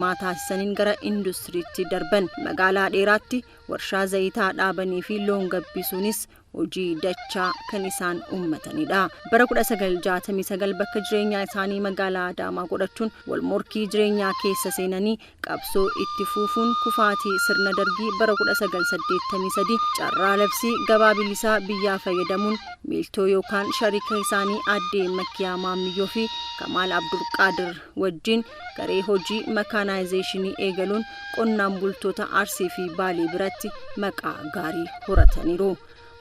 Taasisaniin gara industiriitti darban. Magaalaa Dheeraatti warshaa zayitaa dhaabanii fi loon gabbisuunis hojii dachaa kan isaan uummatanidha. Bara 1969 bakka jireenyaa isaanii magaalaa Adaamaa godhachuun wal morkii jireenyaa keessa seenanii qabsoo itti fuufuun kufaatii sirna Dargii bara 1983 carraa labsii gabaa bilisaa biyyaa fayyadamuun miiltoo yookaan shariika isaanii Aaddee Makkiyaa Maammiyyoo fi Kamaal Abdulqaadir wajjin garee hojii makaanaayizeeshinii eegaluun qonnaan bultoota Arsii fi Baalee biratti maqaa gaarii horataniiru.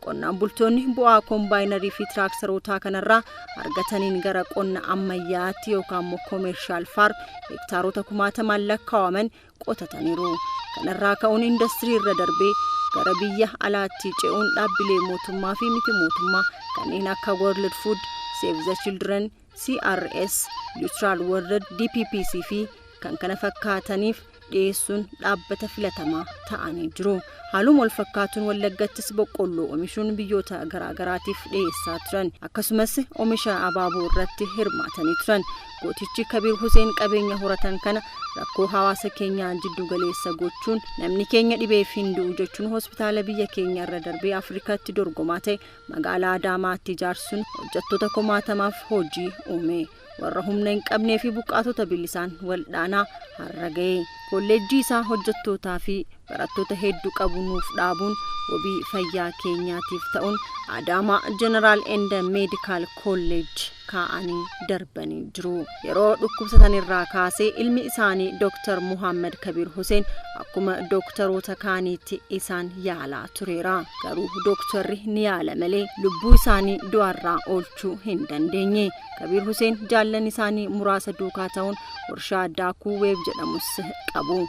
Qonnaan bultoonni bu'aa koombaayinarii fi tiraaktarootaa kanarraa argataniin gara qonna ammayyaatti yookaan immoo commercial farm hektaarota kumaatamaan lakkaa'aman qotataniiru. Kanarraa ka'uun industirii irra darbee gara biyya alaatti ce'uun dhaabbilee mootummaa fi miti mootummaa kanneen akka World Food, Save the Children, CRS, Neutral World, DPPC fi kan kana fakkaataniif dhiyeessuun dhaabbata filatamaa ta'anii jiru. Haaluma wal fakkaatuun Wallaggattis boqqolloo oomishuun biyyoota garaagaraatiif dhiyeessaa turan. Akkasumas oomisha abaaboo irratti hirmaatanii turan. Gootichi Kabiir Huseen qabeenya horatan kana rakkoo hawaasa keenyaa jiddu galeessa gochuun, namni keenya dhibeef hin du'u jechuun, hospitaala biyya keenya irra darbee Afrikaatti dorgomaa ta'e magaalaa Adaamaatti ijaarsuun hojjettoota kumaatamaaf hojii uume. Warra humna hin qabnee fi buqqaatota bilisaan waldhaanaa har'a ga'e. Kolleejjii isaa hojjettootaa fi barattoota hedduu qabu nuuf dhaabuun wabii fayyaa keenyaatiif ta'uun Adaamaa General and Medical College kaa'anii darbanii jiru. Yeroo dhukkubsatan irraa kaasee ilmi isaanii Dr. Muhammad Kabir Hussein akkuma dooktaroota kaaniitti isaan yaalaa tureera. Garuu dooktarri ni yaala malee lubbuu isaanii du'arraa oolchuu hin dandeenye. Kabir Hussein jaallan isaanii muraasa duukaa ta'uun warshaa daakuu Weeb jedhamus qabu.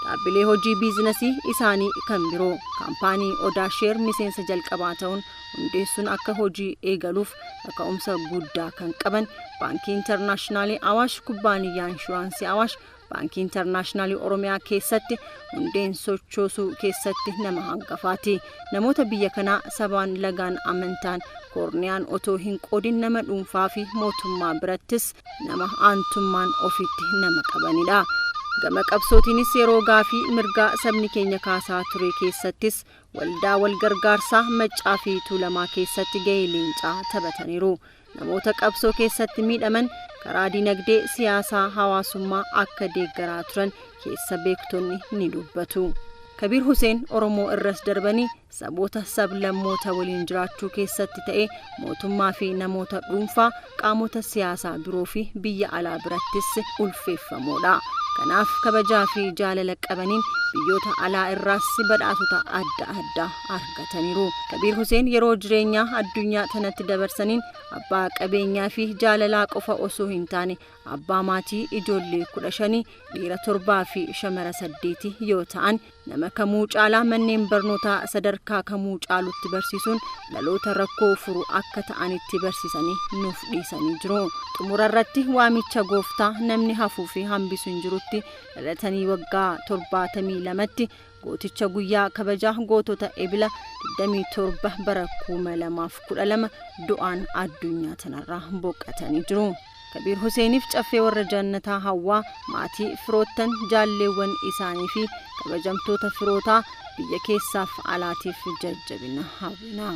Dhaabbilee hojii biizinasii isaanii kan biroo, kaampaanii Odaa Share miseensa jalqabaa ta'uun hundeessuun akka hojii eegaluuf kaka'umsa guddaa kan qaban, Baankii Intarnaashinaalii Awaash, Kubbaaniyyaa Inshuraansii Awaash, Baankii Intarnaashinaalii Oromiyaa keessatti hundeen sochoosuu keessatti nama hangafaati. Namoota biyya kanaa sabaan, lagaan, amantaan, koorniyaan otoo hin qoodin nama dhuunfaa fi mootummaa birattis nama aantummaan ofitti nama qabanidha. Gama qabsootiinis yeroo gaafii mirgaa sabni keenya kaasaa ture keessattis waldaa wal gargaarsaa Maccaa fi Tuulamaa keessatti gahee leencaa taphataniiru. Namoota qabsoo keessatti miidhaman karaa dinagdee, siyaasaa, hawaasummaa akka deeggaraa turan keessa beektonni ni dubbatu. Kabiir Huseen Oromoo irras darbanii saboota sablammoota waliin jiraachuu keessatti ta'e mootummaa fi namoota dhuunfaa, qaamota siyaasaa biroo fi biyya alaa birattis ulfeeffamoodha. Kanaaf kabajaa fi jaalala qabaniin biyyoota alaa irraas badhaasota adda addaa argataniiru. Kabiir Huseen yeroo jireenyaa addunyaa tanatti dabarsaniin abbaa qabeenyaa fi jaalalaa qofa osoo hin taane abbaa maatii ijoollee 15, dhiira torbaa fi shamara saddeeti yoo ta'an, nama kamuu caalaa manneen barnootaa sadarkaa kamuu caalutti barsiisuun dhaloota rakkoo furu akka ta'anitti barsiisanii nuuf dhiisanii jiru. Xumura irratti waamicha gooftaa namni hafuu fi hambisu hin jirutti dhalatanii waggaa 72tti gooticha guyyaa kabajaa gootota Ebila 27 bara 2012 du'aan addunyaa tanarraa boqotanii jiru. Kabiir Huseeniif caffee warra jannataa hawwaa, maatii, firoottan, jaalleewwan isaanii fi kabajamtoota firootaa biyya keessaaf alaatiif jajjabina hawwina.